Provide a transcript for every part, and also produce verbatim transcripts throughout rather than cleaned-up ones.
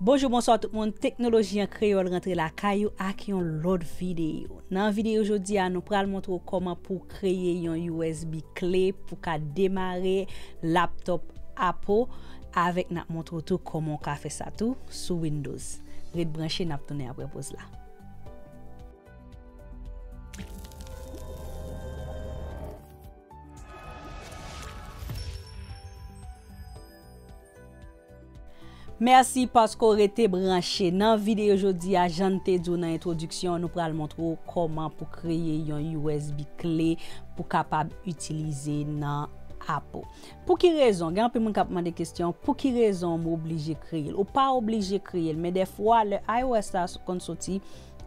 Bonjou, bonswa tout moun. Teknoloji an Kreyòl rantre lakay ou ak yon lòt videyo. Nan videyo jodi a, nou pral montre w kòman pou w kreye yon U S B kle pou ka demare laptòp Apple avèk, n ap montre w tou kòman w ka fè sa tou sou Windows. Ret branche, n ap tounen apre poz la. Mèsi paske w rete branche. Nan videyo jodi a, jan n te di w nan entwodiksyon an, nou pral montre w kòman pou kreye yon U S B kle pou kapab itilize nan Apple. Pou ki rezon? Gen anpil moun k ap mande kesyon, pou ki rezon m oblije kreye l? Ou pa oblije kreye l, men dèfwa, lè iOS la konn soti,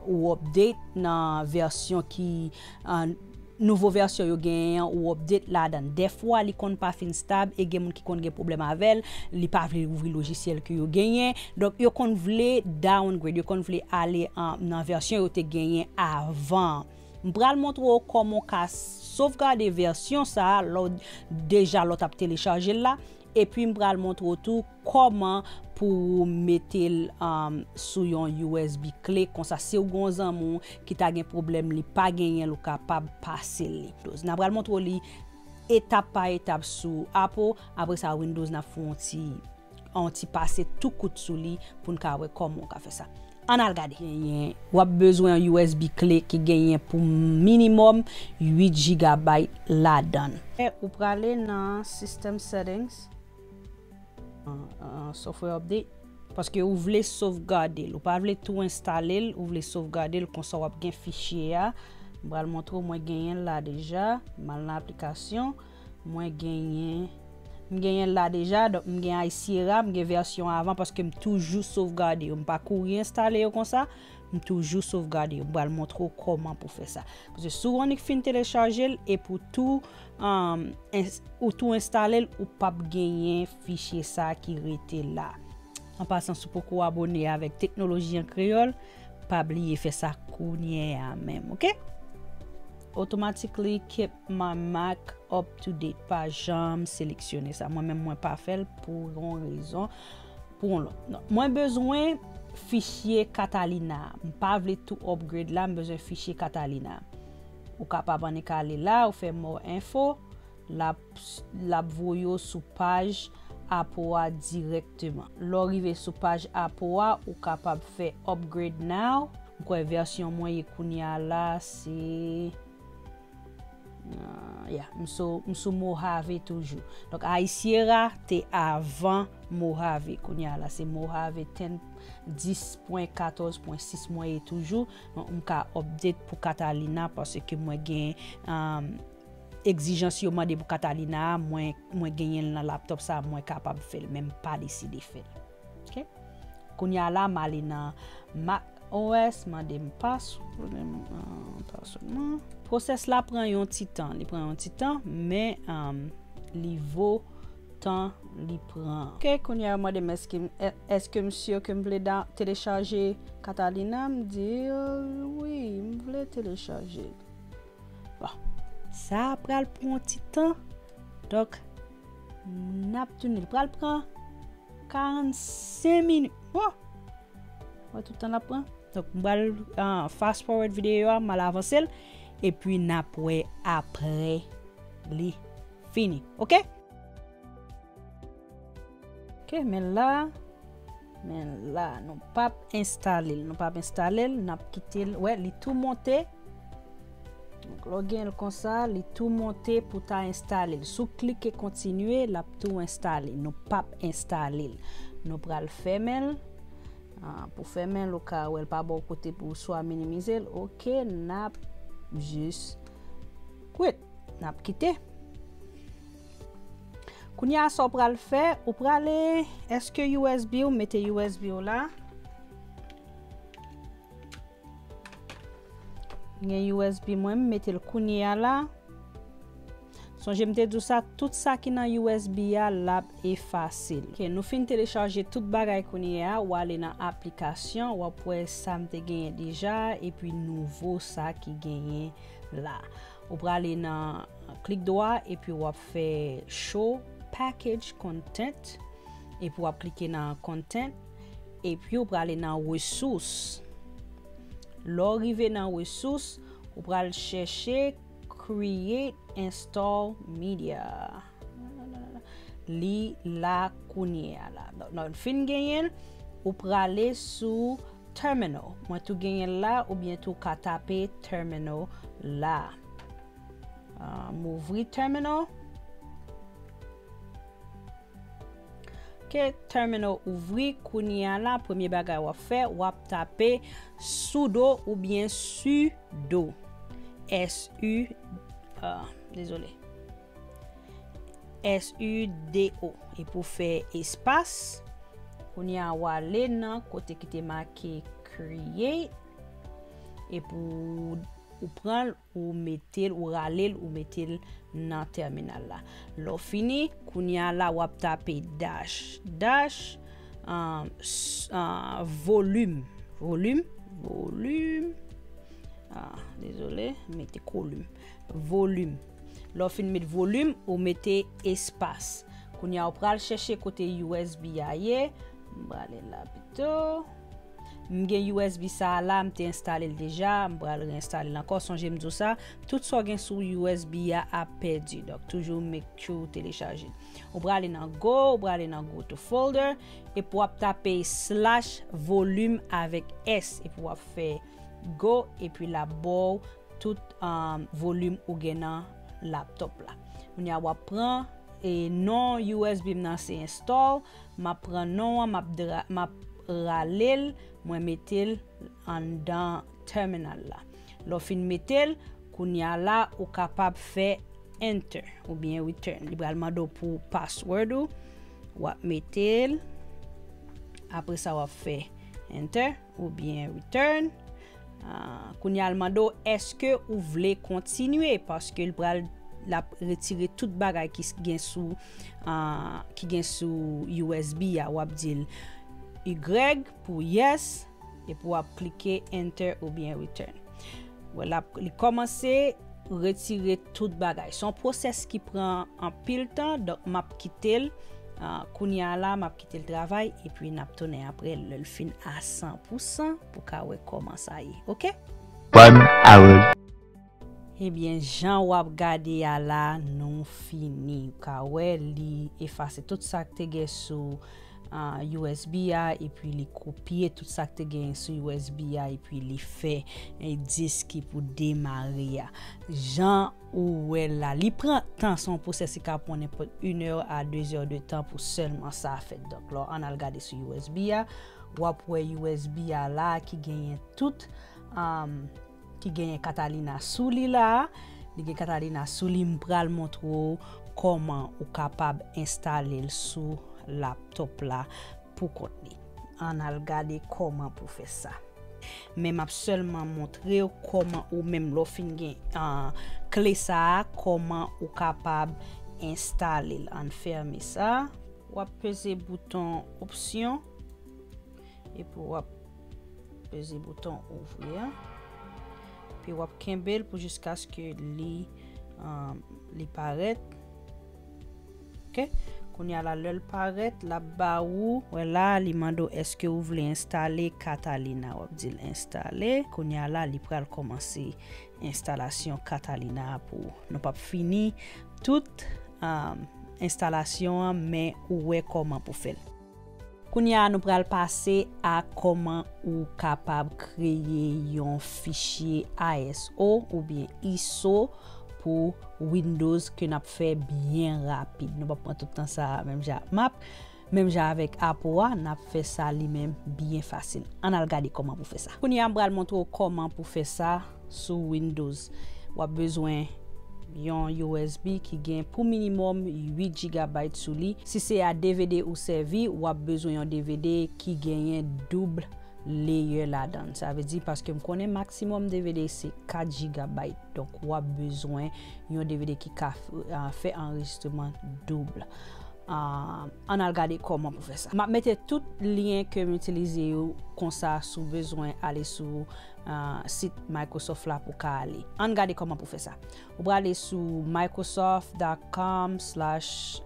ou update nan vèsyon ki, ah, nouvo vèsyon yo genyen an, ou update ladan l. Dèfwa, li konn pa fin stab e gen moun ki konn gen pwoblèm avè l, li pa vle ouvri lojisyèl ke yo genyen. Donk, yo konn vle downgrade, yo konn vle ale an, nan vèsyon yo te genyen avan. M pral montre w kòman w ka sovgade vèsyon sa a, lè w, deja lè w t ap telechaje l la. Epi m pral montre w tou kòman pou w mete l, um, sou yon U S B kle. Konsa, si w gen yon zanmi w ki ta gen pwoblèm, li pa genyen l, ou kapab pase l li. N a pral montre w li etap pa etap sou Apple. Apre sa, Windows, n ap fè yon ti, yon ti pase tou kout sou li pou n ka wè kòman w ka fè sa. Ann al gade. Genyen, w ap bezwen yon U S B kle ki genyen pou minimòm uit gigabyte ladan l. Ou prale nan System Settings, uh, uh, Software Update, paske ou vle sovgade l. Ou pa vle tou enstale l, ou vle sovgade l, konsa w ap gen fichye a. M pral montre w, mwen genyen l la deja. M al nan aplikasyon. Mwen genyen, m genyen l la deja, donk m gen High Sierra, m gen vèsyon avan paske m toujou sovgade yo. M pa kouri enstale yo konsa, m toujou sovgade yo. M pral montre w kòman pou fè sa. Paske si w annik fin telechaje l, epi w tou, um, ins-, ou tou enstale l, ou p ap genyen fichye sa ki rete la. An pasan, si w poko abone avèk Teknoloji an Kreyòl, pa bliye fè sa kounye a menm, oke? Automatically keep my Mac up to date. Pa janm seleksyone sa. Mwen menm, mwen pa fè l pou yon rezon, pou yon lòt. Non. Mwen bezwen fichye Catalina. M pa vle tou upgrade la, m bezwen fichye Catalina. Ou kapab annik ale la, ou fè more info. L ap, l ap voye w sou paj Apple a dirèkteman. Lè w rive sou paj Apple a, ou kapab fè upgrade now. M kwè vèsyon mwen ye kounye a la, se, ah, yeah, m sou, m sou Mojave toujou. Donk, High Sierra te avan Mojave. Kounye a la, se Mojave ten, dis pwen katòz pwen sis mwen ye toujou. Donk, m ka update pou Catalina paske mwen gen, um, egzijans yo mande pou Catalina a, mwen, mwen genyen l nan laptòp sa, mwen kapab fè l, men m pa deside fè l. Oke? Kounye a la, m ale nan Mac O S, mande m pas-, ah, paswòd mwen. Pwosès la pran yon ti tan, li pran yon ti tan, men, um, li vo tan li pran. Oke, kounye a, yo mande m èske m, è-, èske m si ke m vle da-, telechaje Catalina? M di, euh, wi, m vle telechaje l. Bon, sa pral pran yon ti tan. Donk, n ap tounen. Li pral pran karannsenk minit. Bon, wè tout tan l ap pran. Donk, m pral, ah, fast forward videyo a, m al avanse l. Epi n ap wè apre li fini. Oke? Oke, men la, men la, nou p ap enstale l, nou p ap enstale l, n ap kite l. Wè, li tou monte. Donk, lè w gen l konsa, li tou monte pou ta enstale l. Si w klike kontinye, l ap tou enstale. Nou p ap enstale l. Nou pral fèmen l. Ah, pou fèmen l, ou ka wè l pa ba w kote pou w swa minimize l. Oke, n ap jis kwit. N ap kite. Kounye a, sa w pral fè, ou prale, èske U S B ou, mete U S B ou la. Gen U S B mwen, m mete l kounye a la. Sonje m te di w sa, tout sa ki nan U S B a, l ap efase l. Oke, nou fin telechaje tout bagay kounye a, w ale nan aplikasyon, w ap wè sa m te genyen deja, epi nouvo sa ki genyen la. Ou prale nan klik dwa epi w ap fè show package content. Epi w ap klike nan content. epi w prale nan resous. Lè w rive nan resous, ou pral chèche Create Install Media. Li la kounye a la. Lè w fin genyen l, ou prale sou Terminal. Mwen tou genyen l la, oubyen tou w ka tape Terminal la. Ah, m ouvri Terminal. Ok, Terminal ouvri. Kounye a la, premye bagay w ap fè, w ap tape sudo oubyen sudo. S U, ah, dezole. S U D O. Epi w fè espas. Kounye a, w ale nan kote ki te make create. Epi w, ou pran l, ou mete l, ou rale l, ou mete l nan tèminal la. Lè w fini, kounye a la, w ap tape dash, dash, ah, s-, ah, volim, volim, volim. Ah, dezole, mete kolim. Volim. Lè w fin met volim, ou mete espas. Kounye a, ou pral chèche kote U S B a ye. M prale la pito. M gen U S B sa a la, m te enstale l deja, m pral reenstale l ankò. Sonje m di w sa, tout sa w gen sou U S B a ap pèdi. Donk, toujou make sure w telechaje l. Ou prale nan Go, ou prale nan Go to Folder, epi w ap tape slash volim avèk S, epi w ap fè Go, epi l ap ba w tout, um, volim ou gen nan laptop la. Kounye a, w ap pran, e, non U S B m nan se install, m ap pran non an, m ap dra-, m ap rale l, mwen mete l anndan tèminal la. Lè w fin mete l, kounye a la, ou kapab fè enter oubyen return. Li pral mande w pou password ou, w ap mete l, apre sa w ap fè enter oubyen return. Ah, kounye a l mande w èske ou vle kontinye, paske l pral, l ap retire tout bagay ki s-, gen sou, ah, ki gen sou U S B a. W ap di l Y pou yes, epi w ap klike enter oubyen return. Wè, l ap, li kòmanse retire tout bagay. Se yon pwosès ki pran anpil tan, donk m ap kite l, ah, kounye a la, m ap kite l travay, epi n ap tounen apre lè l fin a san pou san pou ka wè kòman sa ye, oke? One hour. Ebyen, jan w ap gade a la, nou fini. Ou ka wè, li efase tout sa k te gen sou, ah, U S B a, epi li kopye tout sa k te gen sou U S B a, epi li fè, eh, disk ki pou demare a. Jan ou wè la, li pran tan, se yon pwosès ki ka pran nenpòt inè a dezè de tan pou sèlman sa fèt. Donk, lè w ann al gade sou U S B a, w ap wè U S B a la ki genyen tout, um, ki genyen Catalina sou li la. Li gen Catalina sou li, m pral montre w kòman ou kapab enstale l sou laptop la pou kont li. Ann al gade kòman pou fè sa. Men m ap sèlman montre w kòman ou menm, lè w fin gen, ah, kle sa a, kòman ou kapab enstale l. Ann fèmen sa. W ap peze bouton opsyon. Epi w ap peze bouton ouvri a. Epi w ap kenbe l pou jiskaske li, um, li parèt. Oke? Kounye a la, lè l parèt, l ap ba ou, wè la, li mande w èske ou vle enstale Catalina. W ap di l enstale. Kounye a la, li pral kòmanse enstalasyon Catalina a pou ou. Nou p ap fini tout, um, enstalasyon an, men ou wè kòman pou fè l. Kounye a, nou pral pase a kòman ou kapab kreye yon fichye I S O oubyen I S O pou Windows ke n ap fè byen rapid. Nou p ap pran tout tan sa a menm jan ak m ap, menm jan avèk Apple a, n ap fè sa li menm byen fasil. Ann al gade kòman pou fè sa. Kounye a, m pral montre w kòman pou fè sa sou Windows. W ap bezwen yon U S B ki gen pou minimòm uit gigabyte sou li. Si se a D V D ou sèvi, w ap bezwen yon D V D ki genyen doub layer ladan l. Sa vle di, paske m konnen maksimòm D V D se kat gigabyte. Donk, w ap bezwen yon D V D ki ka f-, ah, fè anrejistreman doub. Ah, ann al gade kòman pou fè sa. M ap mete tout lyen ke m itilize yo konsa, si w bezwen ale sou, ah, sit Microsoft la pou ka ale. Ann gade kòman pou fè sa. Ou prale sou microsoft dot com slash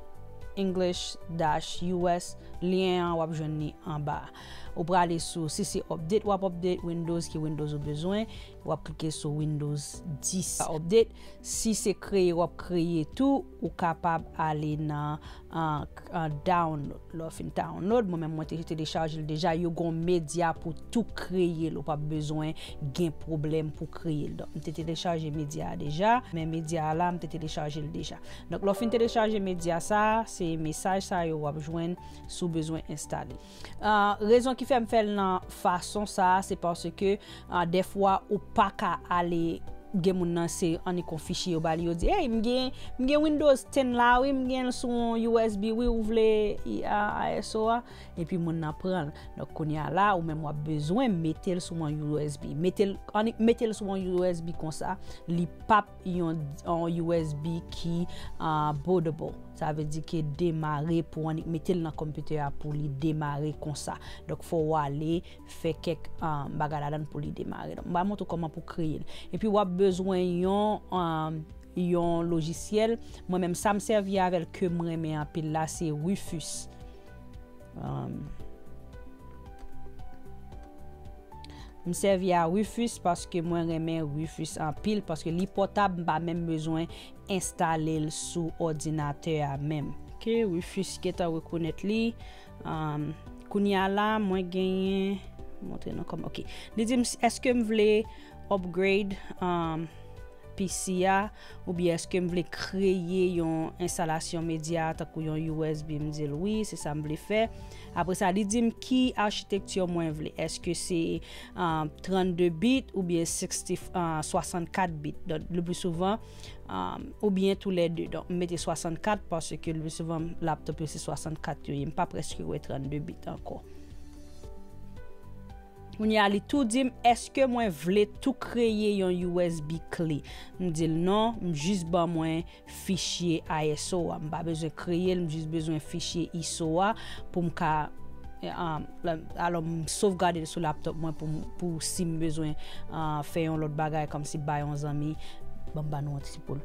english dash U S Lyen an w ap jwenn li anba a. Ou prale sou, si se update w ap update, Windows, ki Windows ou bezwen, w ap klike sou Windows dis update. Si se kreye w ap kreye tou, ou kapab ale nan, an, an download. Lè w fin download, mwen menm mwen te telechaje l deja, yo gon medya pou tou kreye l, ou p ap bezwen gen pwoblèm pou kreye l. Donk, m te telechaje medya a deja, men medya a la, m te telechaje l deja. Donk, lè w fin telechaje medya sa, se mesaj sa yo w ap jwenn si w bezwen enstale. Ah, rezon ki fè m fè l nan fason sa a, se paske, ah, dèfwa ou pa ka ale, gen moun nan se annik yon fichye yo ba li, yo di, "Hey, m gen, m gen Windows ten la, wi, m gen l sou yon U S B, wi, ou vle, i, a, I S O a?" Epi moun nan pran l. Donk, kounye a la, ou menm w ap bezwen mete l sou yon U S B. Mete l, annik mete l sou yon U S B konsa, li p ap yon, yon U S B ki, ah, bootable. Sa vle di ke demare pou annik mete l nan konpitè a pou li demare konsa. Donk, fò w ale fè kèk, ah, bagay ladan l pou li demare. Donk, m va montre w kòman pou kreye l. Epi, w ap bezwen yon, ah, yon lojisyèl. Mwen menm, sa m sèvi avè l ke m renmen anpil la, se Rufus. Ah, m sèvi a Rufus paske mwen renmen Rufus anpil, paske li pòtab, m pa menm bezwen enstale l sou òdinatè a menm. Ok, Rufus gentan rekonèt li. Um, kounye a la, mwen genyen, montre nou kòman, ok. Li di m, èske m vle upgrade, um, P C a, oubyen èske m vle kreye yon enstalasyon medya tankou yon U S B, m di l wi, se sa m vle fè. Apre sa, li di m ki achitekti mwen vle. Èske se, um, trannde bit oubyen sixty, uh, swasannkat bit? Donk, le pli souvan, um, oubyen toulède. Donk, m mete swasannkat paske le pli souvan laptop yo se swasannkat yo ye. M pa prèske wè trannde bit ankò. Kounye a, li tou di m, èske mwen vle tou kreye yon U S B kle? M di l non, m jis ban mwen fichye I S O a. M pa bezwen kreye l, m jis bezwen fichye I S O a pou m ka, eh, um, la, alò, m sovgade l sou laptop mwen pou, m- pou si m bezwen, ah, fè yon lòt bagay, kòmsi bay yon zanmi, ban m ba nou yon ti poul.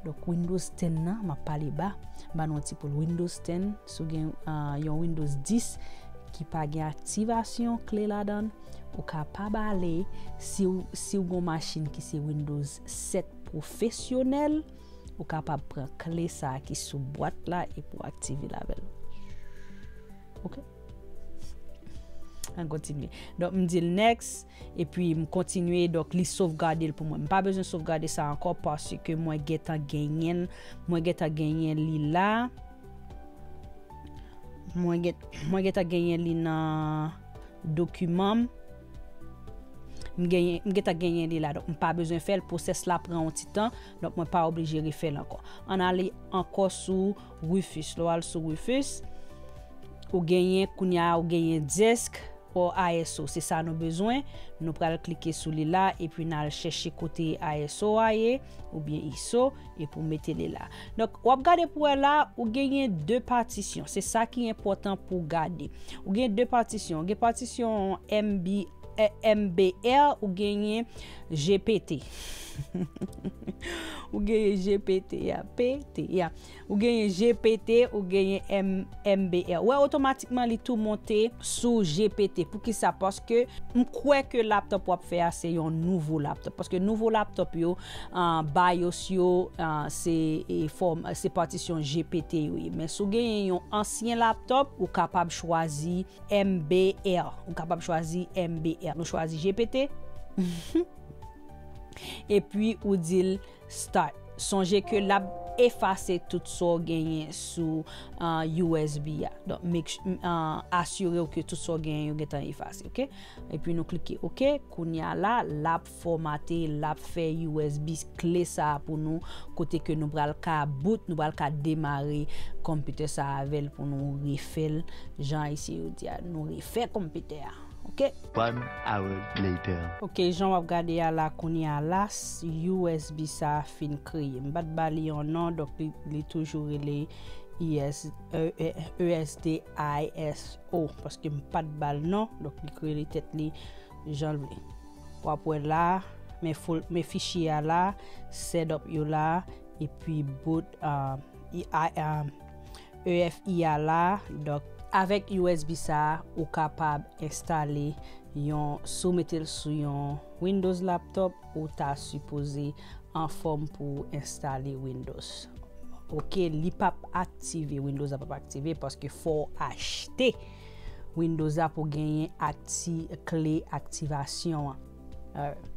Donk, Windows ten nan, m ap pale ba, m ba nou yon ti poul. Windows ten, si w gen, ah, yon Windows dis ki pa gen aktivasyon kle ladan l, ou kapab ale, si w, si w gen yon machin ki se Windows sèt pwofesyonèl, ou kapab pran kle sa a ki sou bwat la epi w aktive l avè l. Ok? Ann kontinye. Donk, m di l next, epi m kontinye, donk, li sovgade l pou mwen. M pa bezwen sovgade sa ankò paske mwen gentan genyen l, mwen gentan genyen li la. Mwen gen, mwen gentan genyen li nan dokiman m. M genyen, m gentan genyen li la. Donk, m pa bezwen fè l. Pwosès la pran yon ti tan. Donk, mwen pa oblije refè l ankò. Ann ale ankò sou Rufus. Lè w al sou Rufus, ou genyen, kounye a, ou genyen disk or I S O. Se sa nou bezwen. Nou pral klike sou li la, epi n al chèche kote I S O a ye, oubyen I S O, epi w mete li la. Donk, w ap gade pou wè la, ou genyen de patisyon. Se sa ki enpòtan pou w gade. Ou gen de patisyon. Ou gen patisyon M B, eh, M B R, ou genyen G P T. Ou genyen G P T, ya, P T, ya. Ou genyen G P T, ou genyen M-, M B R. Ou wè, otomatikman, li tou monte sou G P T. Poukisa? Paske m kwè ke laptop w ap fè a, se yon nouvo laptop. Paske nouvo laptop yo, ah, BIOS yo, ah, se, e, fòm-, se patisyon G P T yo ye. Men si w genyen yon ansyen laptop, ou kapab chwazi M B R. Ou kapab chwazi M B R. Nou chwazi G P T. Epi ou di l start. Sonje ke l ap efase tout sa w genyen sou, ah, U S B a. Donk, make su-, ah, asire w ke tout sa w genyen yo gentan efase, ok? Epi nou klike ok. Kounye a la, l ap fòmate, l ap fè U S B kle sa a pou nou, kote ke nou pral ka boot, nou pral ka demare konpitè sa a avè l pou nou refè l. Jan ayisyen yo di a, nou refè konpitè a. Ok? One hour later. Ok, jan w ap gade a la, kounye a la, s-, U S B sa a fin kreye. M pa t ba li yon non, donk li, li toujou rele I S, e, e, E S D I S O, paske m pa t ba l non, donk li kreye li tèt li jan l vle. W ap wè la, men fol-, men fichye a la, setup yo la, epi boot, ah, i, a, ah, E F I a la, donk Avèk U S B sa a, ou kapab enstale yon, si w mete l sou yon Windows laptop, ou ta sipoze anfòm pou w enstale Windows. Ok, li p ap aktive, Windows la p ap aktive paske fò w achte Windows la pou w genyen akti, kle aktivasyon an. Alright.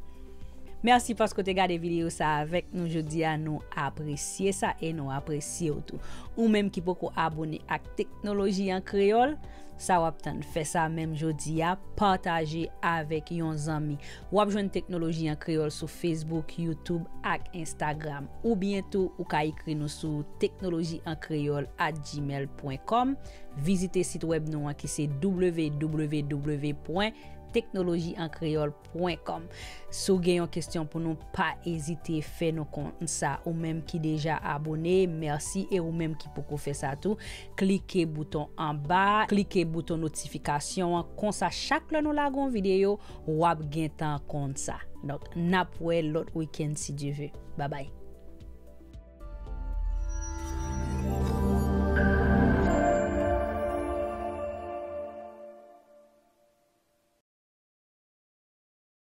Mèsi paske w te gade videyo sa avèk nou jodi a. Nou apresye sa e nou apresye w tou. Ou menm ki poko abone ak Teknoloji an Kreyòl, sa w ap tann. Fè sa menm jodi a, pataje avèk yon zanmi. W ap jwenn Teknoloji an Kreyòl sou Facebook, YouTube ak Instagram. Oubyen tou, ou ka ekri nou sou teknoloji an kreyòl at gmail pwen kòm. Vizite sit wèb nou an ki se w w w pwen teknoloji an kreyòl pwen kòm. Si w gen yon kesyon pou nou, pa ezite fè nou konn sa. Ou menm ki deja abone, mèsi, e ou menm ki poko fè sa tou, klike bouton anba, klike bouton notifikasyon an, konsa chak lè nou lage yon videyo, w ap gentan konn sa. Donk, n ap wè lòt wikenn si Dye ve. Babay.